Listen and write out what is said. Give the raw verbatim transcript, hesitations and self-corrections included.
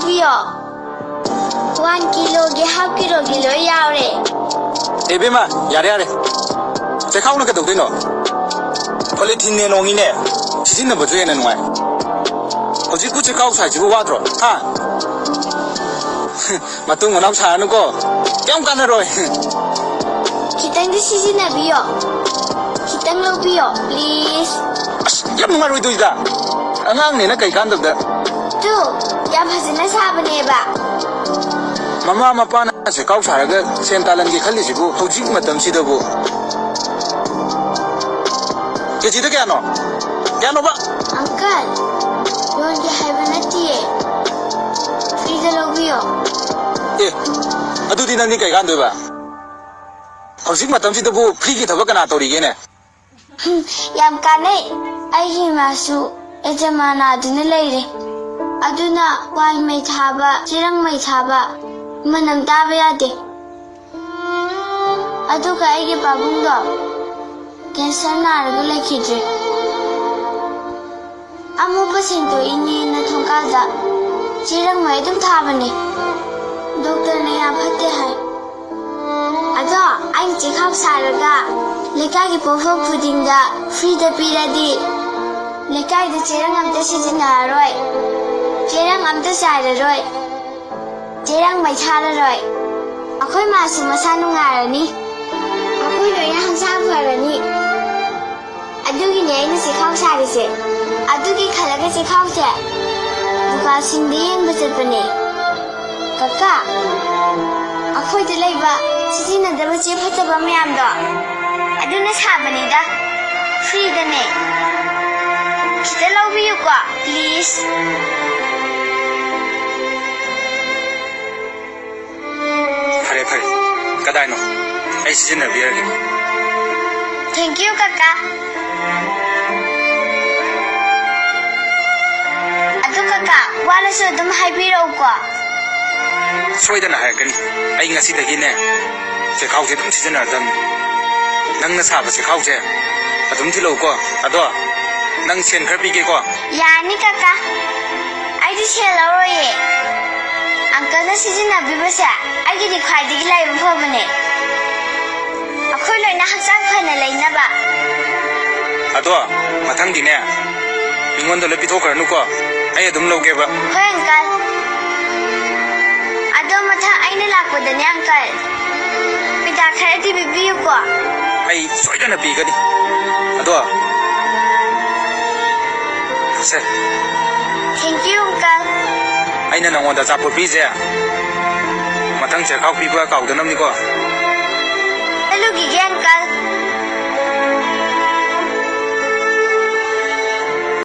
ꯄꯤꯌꯣ꯫ One ꯀꯤꯂꯣꯒꯤ, half ꯀꯤꯂꯣꯒꯤ ꯂꯣꯏ ꯌꯥꯎꯔꯦ꯫ ꯑꯦ ꯏꯕꯦꯝꯃ, ꯌꯥꯔꯦ, ꯌꯥꯔꯦ꯫ ꯆꯦꯈꯥꯎꯅ ꯀꯩꯗꯧꯗꯣꯏꯅꯣ? ꯄꯣꯂꯤꯊꯤꯟꯅꯦ ꯅꯣꯡꯉꯤꯅꯦ꯫ ꯁꯤꯖꯤꯟꯅꯕꯁꯨ ꯍꯦꯟꯅ ꯅꯨꯡꯉꯥꯏ꯫ ꯍꯧꯖꯤꯛꯄꯨ ꯆꯦꯈꯥꯎ ꯁꯥꯏꯁꯤꯕꯨ ꯋꯥꯗ꯭ꯔꯣ? ꯍꯥ? ꯃꯇꯨꯡ ꯃꯅꯥꯎ ꯁꯥꯔꯅꯨꯀꯣ꯫ ꯀꯩꯝ ꯀꯥꯟꯅꯔꯣꯏ꯫ ꯈꯤꯇꯪꯗꯤ ꯁꯤꯖꯤꯟꯅꯕꯤꯌꯣ꯫ ꯈꯤꯇꯪ ꯂꯧꯕꯤꯌꯣ, please꯫ ꯑꯁ, ꯌꯥꯝ ꯅꯨꯡꯉꯥꯏꯔꯣꯏꯗꯣꯏꯗ꯫ ꯑꯉꯥꯡꯅꯦꯅ ꯀꯩ ꯀꯥꯟꯗꯕꯗ꯫ ꯇꯨ, ꯌꯥꯝ ꯐꯖꯅ ꯁꯥꯕꯅꯦꯕ꯫ ꯃꯃꯥ ꯃꯄꯥꯅ ꯆꯦꯈꯥꯎ ꯁꯥꯔꯒ ꯁꯦꯟ ꯇꯥꯜꯍꯟꯒꯦ ꯈꯜꯂꯤꯁꯤꯕꯨ ꯍꯧꯖꯤꯛ ꯃꯇꯝꯁꯤꯗꯕꯨ꯫ ꯀꯦꯖꯤꯗ ꯀꯌꯥꯅꯣ? ꯀꯌꯥꯅꯣꯕ? ꯑꯪꯀꯜ, ꯌꯣꯟꯒꯦ ꯍꯥꯏꯕ ꯅꯠꯇꯤꯌꯦ꯫ ꯐ꯭ꯔꯤꯗ ꯂꯧꯕꯤꯌꯣ꯫ ꯑꯦ, ꯑꯗꯨꯗꯤ ꯅꯪꯗꯤ ꯀꯩ ꯀꯥꯟꯗꯣꯏꯕ? ꯍꯧꯖꯤꯛ ꯃꯇꯝꯁꯤꯗꯕꯨ ꯐ꯭ꯔꯤꯒꯤ ꯊꯕꯛ ꯀꯅꯥ ꯇꯧꯔꯤꯒꯦꯅꯦ? ꯍꯨꯝ, ꯌꯥꯝ ꯀꯥꯟꯅꯩ꯫ ꯑꯩꯒꯤ ꯏꯃꯥꯁꯨ ꯑꯦꯖꯃꯥ ꯅꯥꯗꯨꯅ ꯂꯩꯔꯦ꯫ ꯑꯗꯨꯅ ꯋꯥꯏ ꯃꯩ ꯊꯥꯕ, ꯆꯦꯔꯪ ꯃꯩ ꯊꯥꯕ, ꯃꯅꯝ ꯇꯥꯕ ꯌꯥꯗꯦ꯫ ꯑꯗꯨꯒ ꯑꯩꯒꯤ ꯄꯥꯕꯨꯡꯗꯣ ꯀꯦꯟꯁꯔ ꯅꯥꯔꯒ ꯂꯩꯈꯤꯗ꯭ꯔꯦ꯫ ꯑꯃꯣꯠꯄ ꯁꯦꯡꯗꯣꯛꯏꯅꯦꯅ ꯊꯣꯡꯀꯥꯜꯗ ꯆꯦꯔꯪ ꯃꯩ ꯑꯗꯨꯝ ꯊꯥꯕꯅꯦ꯫ ꯗꯣꯛꯇꯔꯅ ꯌꯥꯝ ꯐꯠꯇꯦ ꯍꯥꯏ꯫ ꯑꯗꯣ ꯑꯩꯅ ꯆꯦꯈꯥꯎ ꯁꯥꯔꯒ ꯂꯩꯀꯥꯏꯒꯤ ꯄꯣꯠꯊꯣꯛ ꯈꯨꯗꯤꯡꯗ ꯐ꯭ꯔꯤꯗ ꯄꯤꯔꯗꯤ ꯂꯩꯀꯥꯏꯗ ꯆꯦꯔꯪ ꯑꯝꯇ ꯁꯤꯖꯤꯟꯅꯔꯔꯣꯏ, ꯆꯦꯔꯪ ꯑꯝꯇ ꯆꯥꯏꯔꯔꯣꯏ, ꯆꯦꯔꯪ ꯃꯩ ꯊꯥꯔꯔꯣꯏ꯫ ꯑꯩꯈꯣꯏ ꯃꯥꯁꯨ ꯃꯁꯥ ꯅꯨꯡꯉꯥꯏꯔꯅꯤ, ꯑꯩꯈꯣꯏ ꯂꯣꯏꯅ ꯍꯛꯆꯥꯡ ꯐꯔꯅꯤ꯫ ꯑꯗꯨꯒꯤꯅꯦ ꯑꯩꯅ ꯆꯦꯈꯥꯎ ꯁꯥꯔꯤꯁꯦ꯫ ꯑꯗꯨꯒꯤ ꯈꯜꯂꯒ ꯆꯦꯈꯥꯎꯁꯦ ꯗꯨꯀꯥꯟꯁꯤꯡꯗ ꯌꯦꯡꯕ ꯆꯠꯄꯅꯦ꯫ ꯀꯀꯥ, ꯑꯩꯈꯣꯏꯗ ꯂꯩꯕ ꯁꯤꯖꯤꯟꯅꯗꯕ ꯆꯦ ꯐꯠꯇꯕ ꯃꯌꯥꯝꯗꯣ ꯑꯗꯨꯅ ꯁꯥꯕꯅꯤꯗ꯫ ꯐ꯭ꯔꯤꯗꯅꯦ꯫ ꯈꯤꯇ ꯂꯧꯕꯤꯌꯨꯀꯣ, please꯫ ꯐꯔꯦ, ꯐꯔꯦ꯫ ꯀꯗꯥꯏꯅꯣ? ꯑꯩ ꯁꯤꯖꯤꯟꯅꯕꯤꯔꯒꯦ꯫ Thank you, ꯀꯀꯥ꯫ ꯑꯗꯨ ꯀꯀꯥ, ꯋꯥꯠꯂꯁꯨ ꯑꯗꯨꯝ ꯍꯥꯏꯕꯤꯔꯛꯎꯀꯣ꯫ ꯁꯣꯏꯗꯅ ꯍꯥꯏꯔꯛꯀꯅꯤ꯫ ꯑꯩ ꯉꯁꯤꯗꯒꯤꯅꯦ, ꯆꯦꯈꯥꯎꯁꯦ ꯑꯗꯨꯝ ꯁꯤꯖꯤꯟꯅꯔꯗꯕꯅꯤ꯫ ꯅꯪꯅ ꯁꯥꯕ ꯆꯦꯈꯥꯎꯁꯦ ꯑꯗꯨꯝ ꯊꯤꯜꯂꯛꯎꯀꯣ꯫ ꯑꯗꯣ, ꯅꯪ ꯁꯦꯟ ꯈꯔ ꯄꯤꯒꯦꯀꯣ꯫ ꯌꯥꯅꯤ, ꯀꯀꯥ꯫ ꯑꯩꯗꯤ ꯁꯦꯜ ꯂꯧꯔꯣꯏꯌꯦ꯫ ꯑꯪꯀꯜꯅ ꯁꯤꯖꯤꯟꯅꯕꯤꯕꯁꯦ ꯑꯩꯒꯤꯗꯤ ꯈ꯭ꯋꯥꯏꯗꯒꯤ ꯂꯥꯏꯕꯛ ꯐꯕꯅꯦ꯫ ꯑꯩꯈꯣꯏ ꯂꯣꯏꯅ ꯍꯛꯆꯥꯡ ꯐꯅ ꯂꯩꯅꯕ꯫ ꯑꯗꯣ ꯃꯊꯪꯗꯤꯅꯦ, ꯃꯤꯉꯣꯟꯗ ꯂꯣꯏ ꯄꯤꯊꯣꯛꯈ꯭ꯔꯅꯨꯀꯣ꯫ ꯑꯩ ꯑꯗꯨꯝ ꯂꯧꯒꯦꯕ꯫ ꯍꯣꯏ, ꯑꯪꯀꯜ꯫ ꯑꯗꯣ ꯃꯊꯪ ꯑꯩꯅ ꯂꯥꯛꯄꯗꯅꯦ, ꯑꯪꯀꯜ, ꯄꯤꯇꯥ ꯈꯔꯗꯤ ꯄꯤꯕꯤꯌꯨꯀꯣ꯫ ꯑꯩ ꯁꯣꯏꯗꯅ ꯄꯤꯒꯅꯤ꯫ ꯑꯗꯣ, ꯁꯦ꯫ Thank you, ꯑꯪꯀꯜ꯫ ꯑꯩꯅ ꯅꯪꯉꯣꯟꯗ ꯑꯆꯥꯄꯣꯠ ꯄꯤꯁꯦ, ꯃꯊꯪ ꯆꯦꯔꯈꯥꯎ ꯄꯤꯕ ꯀꯥꯎꯗꯅꯕꯅꯤꯀꯣ꯫ ꯆꯠꯂꯨꯈꯤꯒꯦ, ꯑꯪꯀꯜ꯫